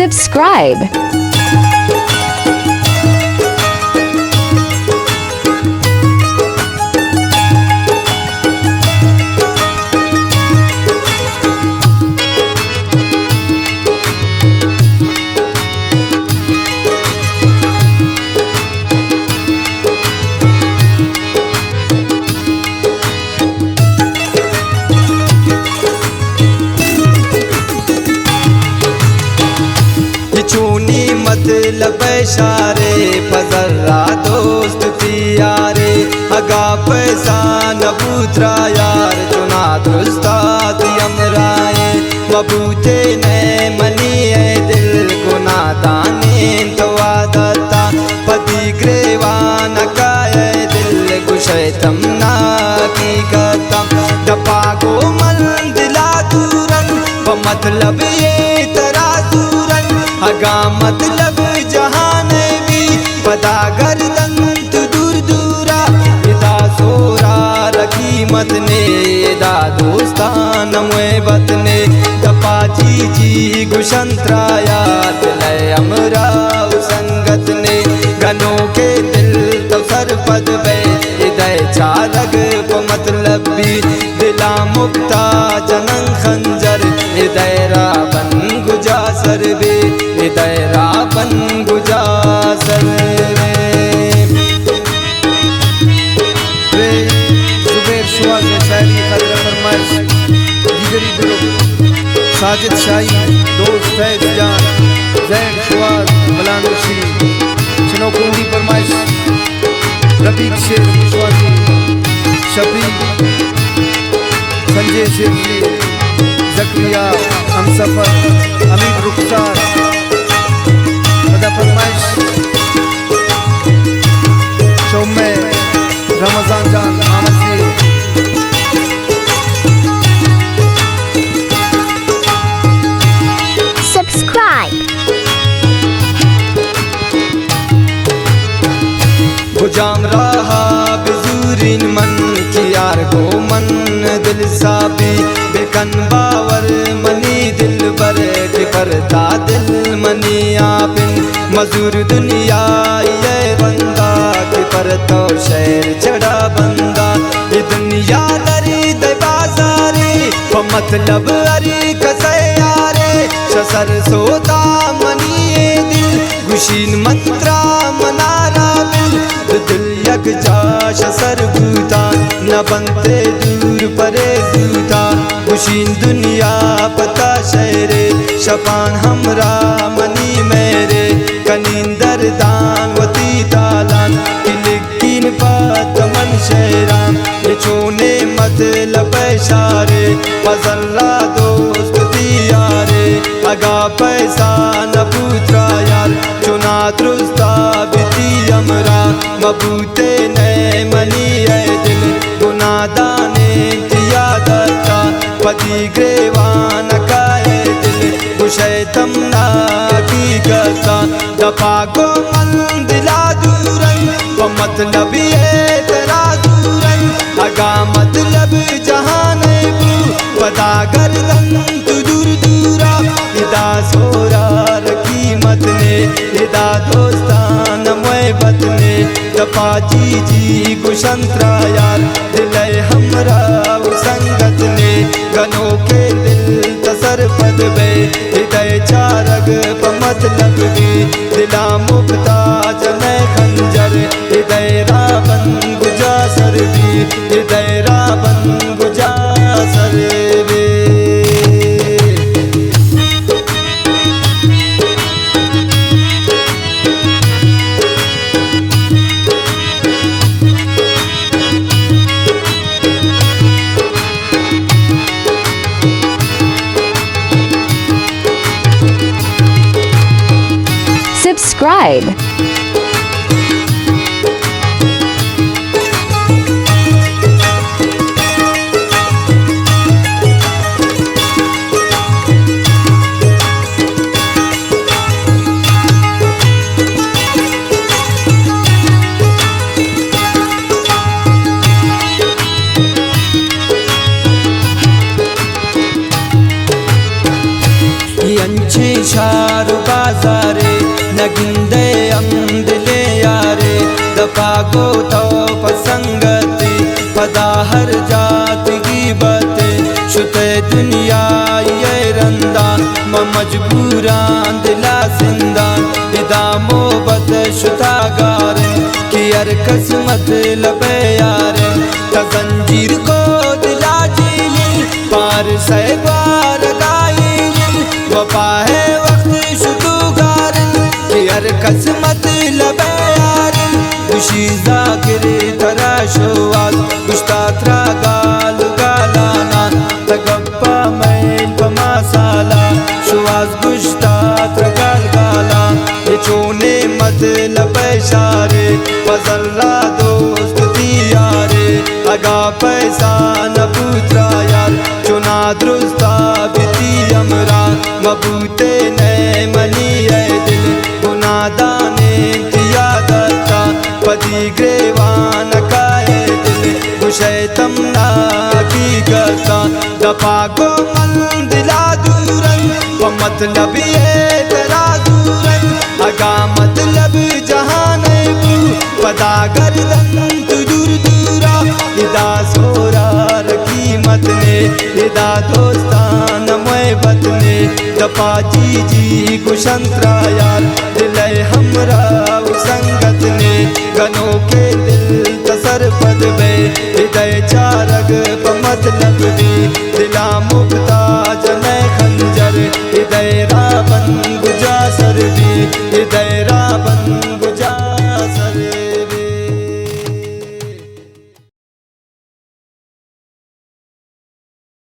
Subscribe. اے چونیں مطلب ءِ شارے، پہ زر ءَ دوست تئی یارے، اگاں پیسہ نہ بوت ترا یار، چنا درستا تئی ہمراہیں، مہ بوتیں نئے منی اے دل، گناہ دانیں تو عادتا، پہ تئی گریوان ءَ کائے دل، گشئے تمنا حقیقتا، دپا گوں من دلا دورن، پہ مطلب ءَ ترا زورن، اگاں مطلب جہان ءَ بی، پدا گردن تو دور دورا، ادا سورا را قیمت نے، ادا دوستان محبت نے، دپا جی جی گشن ترا یار، دل ءِ ہمراہ و سنگت نے، گنوکیں دل تو سرپد بئے، ادا چارگ پہ مطلب بی، دلا مپتا جنن خنجر، ادا را بن گجا سر بی، ادا را بن گجا سر بی۔ زبیر شواز ءِ شاعری ءِ خاطر ءَ فرمائش دیگری گروپ ساجد شاہی، دوست فیض جان، زین شواز، بلانوشی، چنوکونڈی فرمائش، رفیق شیر شوازی، شفیق، سنجے شیرزی، زکریا، ہمسفر، حمید رخسار، پدا فرمائش، شومے، رمضان جان، محمد زی۔ سبسکرائب۔ گجام راہا بزورین من کہ یار گوں من دل سابی، بکن باور منی دلبر کہ پر تا دل منی آپن، مزور دنیا ءِ بندا کہ پر تو شہر چڑا بندا، اے دنیا دری دے بازارے، پہ مطلب ہر کسے یارے، شہ سر سوتا منی اے دل، گشین من ترا منارا بل، دو دل یک جا شہ سر بوتا، نہ بنتے دور پرے زوتا، گشین دنیا پتا شہرے، شپان ہمراہ منی مہرے، کنین دردان وتی تالان، کہ لکین پہ تمن شہران، اے چونیں مطلب ءِ شارے، پہ زر ءَ دوست تئی یارے، اگاں پیسہ نہ بوت ترا یار، چنا درستا بی تئی ہمراہ، مہ بوتے نئے منی اے دل، گناہ دانیں تئی عادتا، پہ تئی گریوان ءَ کائے دل، گشئے تمنا حقیقتا، دپا گوں من دلا دورن، پہ مطلب ءَ ترا زورن، اگاں مطلب جہان ءَ بو، پدا گردن تو دور دورا، ادا سورا را قیمت نے، ادا دوستان محبت نے، دپا جی جی گشن ترا یار، دل ءِ ہمراہ و سنگت نے، گنوکیں دل تہ سرپد بئے، ہدئے چارگ پہ مطلب بی، دلا مپتا جنئے خنجر، ہدئے را بند گجا سر بی، ہدئے را بند گجا سر بی۔ Subscribe. اے انچیں شار و مطلب یار، تا زنجیر کو دلا جیلی، پار سہ گوار گائیلی، وفا ہے وقت شتو گار، کہ ہر کس مطلب یار، گوشی ذاکر ترا شواز، گشتا ترا گال گالانا، تا گپا میل پما سالا، شواز گشتا ترا گال گالا، یہ چونے مطلب اشارے، پزل را دوست تیارے، اگا پیسہ نہ بوت را یار، چنا درستا بیتی ہمرا، مبوتے نئے منی اے دل، گناہ دانے تیا دتا، پدی گریوان کائے دل، گشے تمنا حقیقتا، دپا کو من دلا دورن، پہ مطلب یہ ترا دورن، اگا مطلب جہان بو، پدا گردن تو دور دورا، ادا سورا رقیمت نے، ادا دوستان محبت نے، دپا جی جی گشنت را یار، دل ءِ ہمراہ و سنگت نے، گنوکے دل تسرپد بئے، ہدئے چارگ پہ مطلب بی،